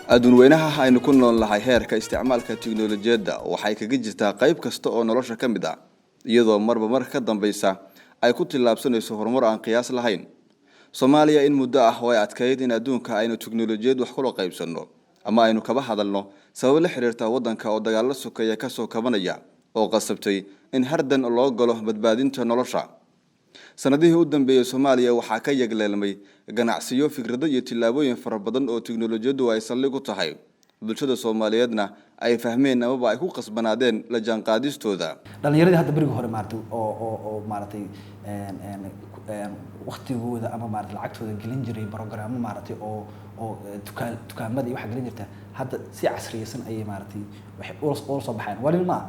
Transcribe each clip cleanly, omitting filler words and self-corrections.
Adduunweynaha aynu ku nool nahay, heerka isticmaalka tiknolojiyadda waxay kaga jirtaa qayb kasta oo nolosha ka mid ah, iyadoo marba marka ka dambaysa ay ku tillaabsanayso horumar aan qiyaas lahayn. Soomaaliya in muddo ah oo ay adkayd in adduunka aynu tiknolojiyad wax kula qaybsanno ama aynu kaba hadalno, sabab la xiriirta waddanka oo dagaallo sokeeya kasoo kabanaya oo qasabtay in hardan loo galo badbaadinta nolosha. Sanadihii u dambeeyey, Soomaaliya waxaa ka yagleelmay ganacsiyo, fikrado iyo tillaabooyin fara badan oo tiknolojiyaddu ay saldhig u tahay, bulshada Soomaaliyeedna ay fahmeen amaba ay ku qasbanaadeen la jaanqaadistooda. Dhalinyaradii hadda berigii hore maaragtay oo maaragtay waktigooda ama maaragtay lacagtooda gelin jiray programmo maaragtay oo dukaamada iyo waxa gelin jirta, hadda si casriyeysan ayay maaragtay waxay ula soo baxayaan. Walin ma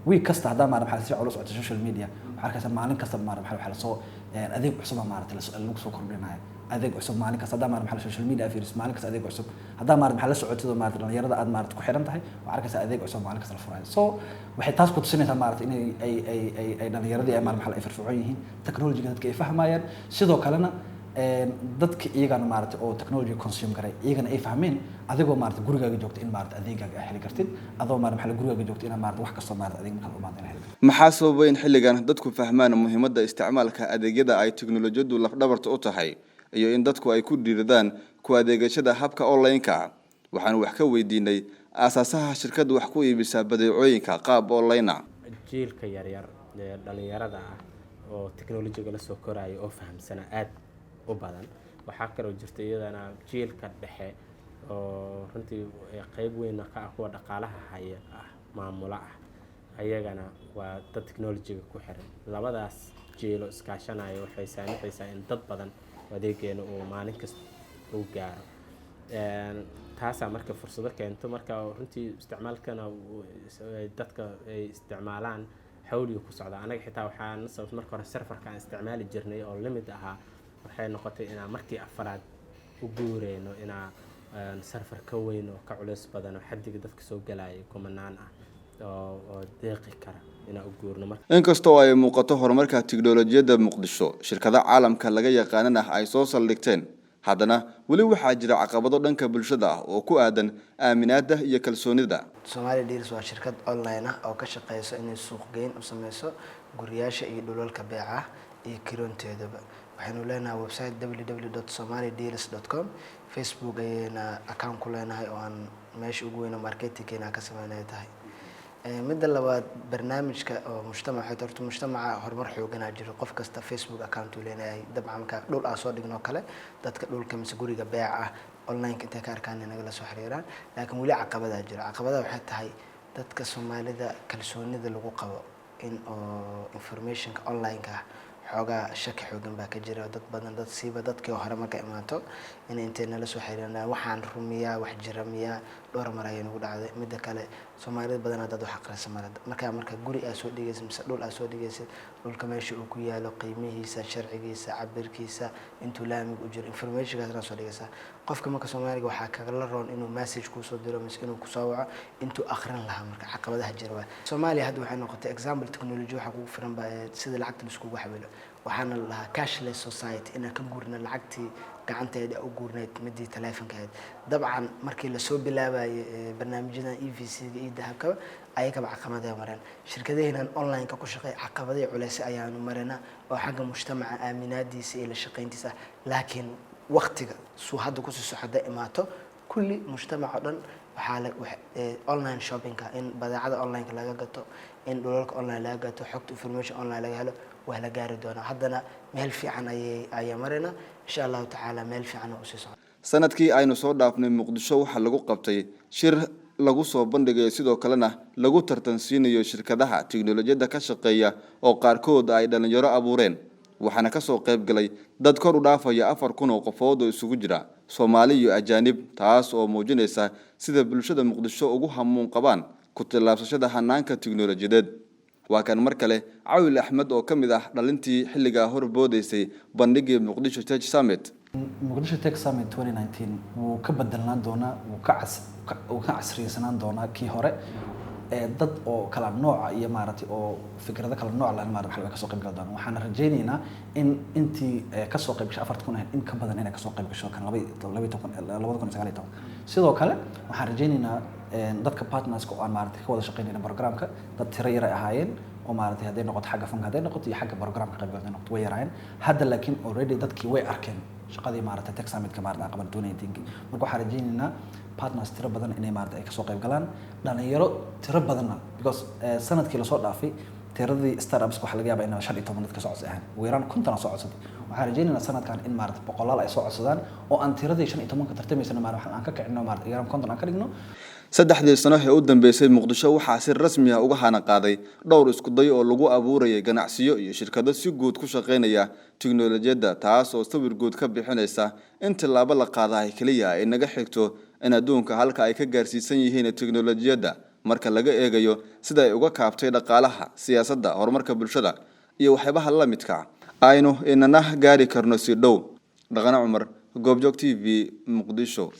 week kasta haddaa maaragtay maxaa si ula socota social media, waxaa arkaysaa maalin kasta maaragtay waxaa lasoo adeeg cusub maaragtay lagu soo kordhinayo, adeeg cusub maalin kasta. Haddaa maaragtay maxaa social media fiiriso, maalin kasta adeeg cusub. Haddaa maaragtay maxaa la socotid oo maaragtay dhalinyarada aad maaragtay ku xiran tahay, waxaa arkaysaa adeeg cusub maalin kasta la furayo. So waxay taas ku tusinaysaa maaragtay inay ay dhalinyaradii ay maaragtay maxaa ay firfircoon yihiin, technology-ga dadka ay fahmayaan. Sidoo kalena dadka iyagana maaragtay oo technology consume garay, iyagana ay fahmeen adigoo maaragtay gurigaaga joogta in maaragtay adeegaaga aad heli kartid, adoo maaragtay maxaa gurigaaga joogta inaad maaragtay wax kastoo maaragtay adeeg markaad u baahdo inaad heli kartid. Maxaa sababay in xilligan dadku fahmaan muhiimadda isticmaalka adeegyada ay tiknolojiyaddu lafdhabarta u tahay iyo in dadku ay ku dhiiradaan ku adeegashada habka online-ka? Waxaanu wax ka weydiinay aasaasaha shirkadda wax ku iibisa badeecooyinka qaab online ah. Jiilka yaryar ee dhalinyarada ah oo technology-ga la soo koraya oo fahamsana aada u badan. Waxaa kaloo jirta iyadana jiilka dhexe oo runtii qeyb weyn ka ah kuwa dhaqaalaha haya ah, maamula ah, ayagana waa dad technology-ga ku xiran. Labadaas jiilo iskaashanaya waxay saamaxaysaa in dad badan adeegeena uu maalin kasta uu gaaro. Taasaa marka fursado keento. Marka runtii isticmaalkana dadka ay isticmaalaan xawliga ku socda. Anaga xitaa waxaa sabab marka hore server-ka aan isticmaali jirnay oo limit ahaa, waxay noqotay inaan markii afaraad u guureyno inaa server ka weyn oo ka culeys badan oo xaddiga dadka soo galaya kumanaan ah oo deeqi kara inaan u guurno marka. Inkastoo ay muuqato horumarka tiknolojiyadda Muqdisho, shirkado caalamka laga yaqaanana ay soo saldhigteen, haddana weli waxaa jira caqabado dhanka bulshada ah oo ku aadan aaminaadda iyo kalsoonida. Somali Deals waa shirkad online ah oo ka shaqeyso inay suuq geyn u sameyso guriyaasha iyo dhulalka beeca iyo kiroonteedaba. Waxaynu leenahay website www.somalideals.com. Facebook ayayna account ku leenahay oo aan meesha ugu weyn oo marketingkeena ka sameynay tahay. Midda labaad, barnaamijka oo mujtamac waxay horta mujtamaca horumar xooganaa jiro. Qof kasta Facebook account uu leenahay. Dabcan marka dhul aan soo dhigno kale, dadka dhulka mise guriga beeca ah online intay ka arkaan inay nagala soo xiriiraan. Laakiin weli caqabadaa jiro. Caqabadaha waxay tahay dadka Soomaalida kalsoonida lagu qabo in oo informationka online-ka ah xoogaa shaki xoogan baa ka jira. Dad badan, dad siiba dadkii hore marka imaato inay intay nala soo xiriiraan, waxaan rumiyaa, wax jira miyaa? Dhowr mar ayay nagu dhacday. Midda kale, Soomaalida badanaa dad wax aqrisa male. Marka guri aad soo dhigaysid mise dhul aad soo dhigaysid, dhulka meesha uu ku yaalo, qiimihiisa, sharcigiisa, cabirkiisa, intuu laamiga u jiro, informationkaasna soo dhigaysaa. Qofka marka Soomaaliga waxaa kagala roon inuu message kuusoo diro mise inuu kusoo waco intuu aqrin lahaa. Marka caqabadaha jira waa Soomaaliya hadda waxay noqotay example technology waxaa kugu firan ba sida lacagta laiskugu xawilo. Waxaana la lahaa cashless society, inaan ka guurna lacagtii gacanteeda u guurnayd midii taleefonka ahayd. Dabcan markii lasoo bilaabayay barnaamijyadan EVC-ga iyo Dahabkaba, ayagaba caqabaday mareen. Shirkadaheenan online-ka ku shaqeey caqabaday culeysay ayaanu marina oo xagga mujtamaca aaminaadiisa iyo la shaqeyntiisa. Laakiin waqtiga suu hadda kusii socda imaato kulli mujtamac oo dhan waxaa la online shoppingka, in badeecada online-ka laga gato, in dhulalka online laga gato, xogta information online laga helo, waa la gaari doonaa. Haddana meel fiican ayay ayaa marayna, insha Allahu tacaala meel fiican oo usii socda. Sanadkii aynu soo dhaafnay, Muqdisho waxaa lagu qabtay shir lagu soo bandhigayo, sidoo kalena lagu tartansiinayo shirkadaha tiknolojiyadda ka shaqeeya oo qaarkood ay dhalinyaro abuureen, waxaana kasoo qayb galay dad kor u dhaafaya 4000 oo qofood oo isugu jira Soomaali iyo ajaanib, taas oo muujinaysa sida bulshada Muqdisho ugu hamuun qabaan ku tillaabsashada hanaanka tiknolojiyadeed. Waa kan mar kale Cawil Axmed oo ka mid ah dhalintii xilligaa hor boodeysay bandhigii Muqdisho Tech Summit. Muqdisho Tech Summit 2019 wuu ka bedelnaan doonaa, wuu ka casriyeysanaan doonaa kii hore. Dad oo kala nooca iyo maaragtay oo fikrado kala nooc leh maaragtay way kasoo qayb gali doonaan. Waxaana rajaynaynaa in intii kasoo qayb gashay 4000 ahayd in ka badan inay kasoo qayb gasho kan 2019. Sidoo kale waxaan rajaynaynaa dadka partnerska oo aan maaragtay ka wada shaqeynayna programka, dad tiro yar ay ahaayeen oo maaragtay hadday noqoto xagga fanka, hadday noqoto iyo xagga programka qayb hadday noqoto, way yaraayeen. Hadda laakiin already dadkii way arkeen shaqadii maaragtay Tech Summitka maaragtay aan qaban 2018. Marka waxaan rajaynaynaa partners tiro badan inay maaragtay ay kasoo qayb galaan, dhalinyaro tiro badanna, because sanadkii lasoo dhaafay tiradii startups waxaa laga yaabaa inay 15 dad ka soo codsay ahaan, ugu yaraan 50 soo codsatay. Waxaan rajaynaynaa sanadkan in maaragtay boqolaal ay soo codsadaan oo aan tiradii 15-ka tartamaysana maaragtay aan ka kicino, maaragtay ugu yaraan 50 aan ka dhigno. 3dii sano ee u dambeysay, Muqdisho waxaa si rasmi ah uga hana qaaday dhowr iskuday oo lagu abuurayay ganacsiyo iyo shirkado si guud ku shaqaynaya tiknolojiyadda, taas oo sawir guud ka bixinaysa in tillaabo la qaadahay keliya ay naga xigto in adduunka halka ay ka gaarsiisan yihiin tiknolojiyadda marka laga eegayo sida ay uga kaabtay dhaqaalaha, siyaasadda, horumarka bulshada iyo waxyaabaha la midka, aynu inana gaari karno si dhow. Dhaqane Cumar, Goobjoog TV, Muqdisho.